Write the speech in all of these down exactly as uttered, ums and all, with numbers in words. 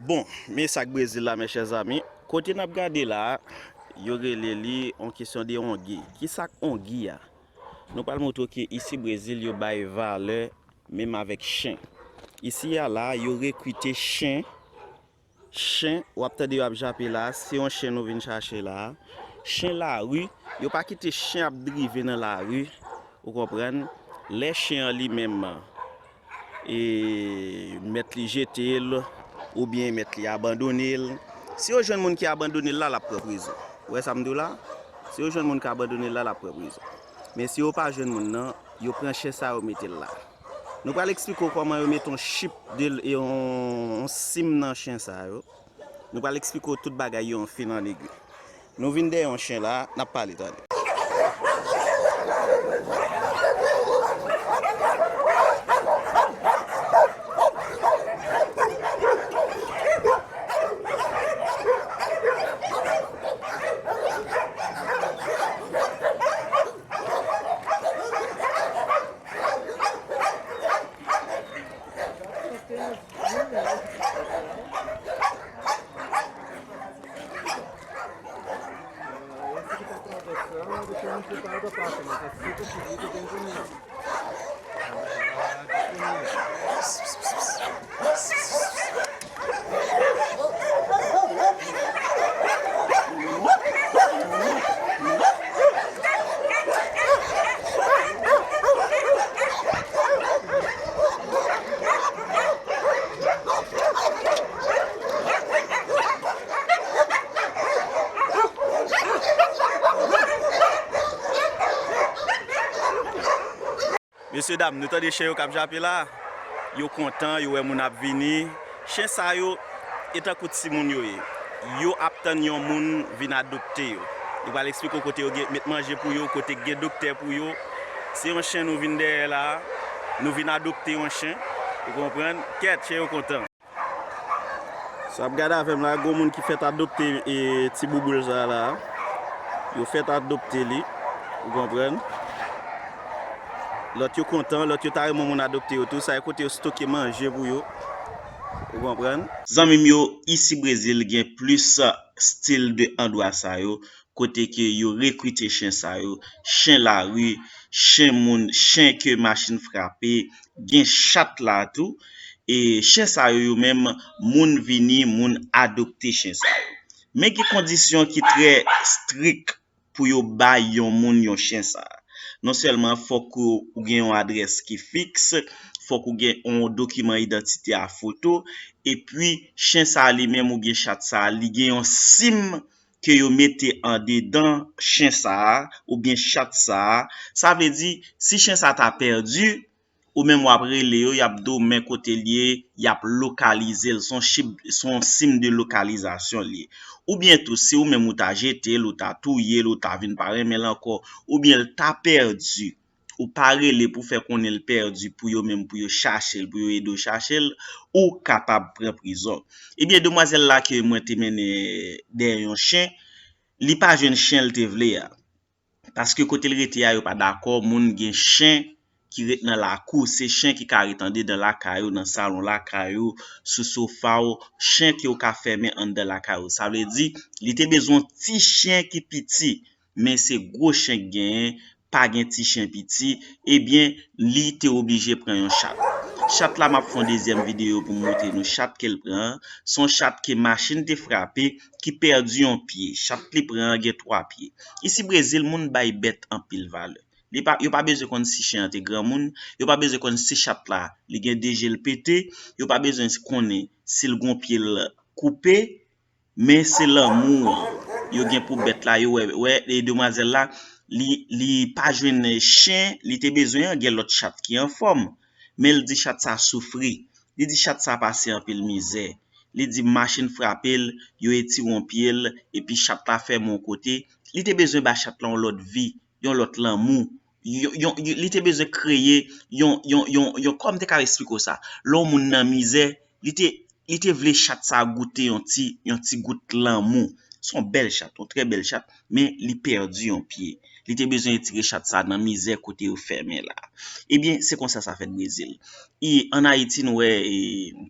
Bon, men sa k Brezil la, mes chers amis. Kote n ap gade la, yo rele li yon kesyon de ongi. Ki sa k ongi a? Nou pral montre w ke isi Brezil, yo bay valè menm avèk chen. Isi a la, yo rekrite chen. Chen, w ap tande yo ap jape la, se yon chen nou vin chache la. Chen lari, yo pa kite chen ap drive nan lari, ou konprann? Lè chen an li menm, e, mèt li jete l, oubyen mèt li abandone l. Si yo jwenn moun ki abandone l la, l ap pran prizon. Ou wè sa m di w la? Si yo jwenn moun ki abandone l la, l ap pran prizon. Men si yo pa jwenn moun nan, yo pran chen sa, yo mete l la. Nou pral eksplike w kòman yo mete yon chip de, yon, yon sim nan chen sa yo. Nou pral eksplike w tout bagay yo an fil an egri. Nou vin dèyè yon chen la, n ap pale, tande. Mesye dam, nou tande chen yo k ap jape la? Yo kontan, yo wè moun ap vini. Chen sa yo, e tankou timoun yo ye. Yo ap tann yon moun vin adopte yo. Nou pral eksplike w kote yo gen, met manje pou yo, kote k gen doktè pou yo. Se yon chen nou vin dèyè la. Nou vin adopte yon chen. Ou konprann? Kèt, chen yo kontan. Si w ap gade avè m la, gon moun ki fèt adopte, e, ti bouboul sa la. Yo fèt adopte li. Ou konprann? Lòt yo kontan, lòt yo ta renmen moun adopte yo tou. Sa e kote yo stoke manje pou yo. Ou konprann? Zanmi m yo, isi Brezil gen plis stil de andwa sa yo, kote ke yo rekrite chen sa yo, chen lari, chen moun, chen ke machin frape, gen chat la tou. E chen sa yo, yo menm, moun vini, moun adopte chen sa yo. Men gen kondisyon ki trè strik pou yo bay yon moun yon chen sa. Non sèlman fòk ou, ou gen yon adrès ki fiks, fòk ou gen yon dokiman idantite a foto, epi chen sa li menm oubyen chat sa, li gen yon sim ke yo mete andedan chen sa a oubyen chat sa a. Sa vle di, si chen sa ta pèdi, ou menm w ap rele yo, y ap di w men kote l ye, y ap lokalize l. Se yon chip, se yon sim de lokalizasyon l ye. Oubyen tou, si ou menm ou ta jete l, ou ta touye l, ou ta vin pa renmen l ankò, oubyen l ta pèdi, ou pa rele pou fè konnen l pèdi pou yo menm, pou yo chache l, pou yo ede w chache l, ou kapab pran prizon. Ebyen, demwazèl la ke mwen te mennen dèyè yon chen, li pa jwenn chen l te vle a. Paske kote l rete a, yo pa dakò moun gen chen ki ret nan lakou. Se chen ki ka ret andedan lakay ou, nan salon lakay ou, sou sofa w, chen ke w ka fèmen anndan lakay ou. Sa vle di, li te bezwen yon ti chen ki piti. Men se gwo chen k genyen, pa gen ti chen piti, ebyen, li te oblije pran yon chat. Chat la, m ap fè yon dezyèm videyo pou m montre nou chat ke l pran an. Se yon chat ke machin te frape, ki pèdi yon pye. Chat li pran an gen twa pye. Isi Brezil, moun bay bèt anpil valè. Li pa, yo pa bezwen konn si chen an te granmoun, yo pa bezwen konn si chat la, li gen de je l pete, yo pa bezwen konnen si l gon pye l koupe, men se lanmou an yo gen pou bèt la, yo wè, wè, e demwazèl la, li, li pa jwenn chen, li te bezwen an, gen lòt chat ki anfòm, men l di chat sa soufri, li di chat sa pase anpil mizè, li di machin frape l, yo etire yon pye l, epi chat la fèmen yon kote, li te bezwen ba chat la yon lòt vi, yon lòt lanmou, yon, yon, yon, li te bezwen kreye yon, yon, yon, yon, kòman m te ka eksplike w sa? Lè yon moun nan mizè, li te, li te vle chat sa goute yon ti, yon ti gout lanmou. Se yon bèl chat, yon trè bèl chat, men li pèdi yon pye. Li te bezwen retire chat sa nan mizè kote yo fèmen la. Ebyen, se konsa sa fèt Brezil. E ann Ayiti, nou wè, e,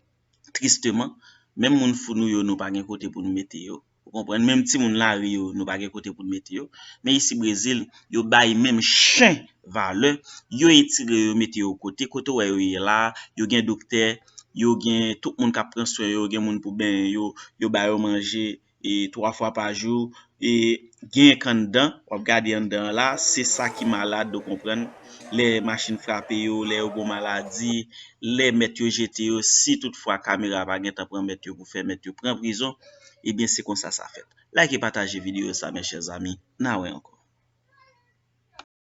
tristeman, Menm moun fou nou yo, nou pa gen kote pou nou mete yo. Ou konprann? Menm timoun lari yo, nou pa gen kote pou nou mete yo. Men isi Brezil, yo bay menm chen valè. Yo etire yo, mete yo kote, kote w wè yo ye la, yo gen doktè, yo gen tout moun k ap pran swen yo, gen moun pou benyen yo, yo ba yo manje, e twa fwa pa jou, e gen k anndan, w ap gade anndan an la, se sa ki malad, ou konprann? Lè machin frape yo, lè yo gon maladi, lè mèt yo jete yo, si toutfwa kamera pa gentan pran mèt yo pou fè mèt yo pran prizon, ebyen se konsa sa fèt. Like e pataje videyo sa, mes chers amis. N a wè ankò.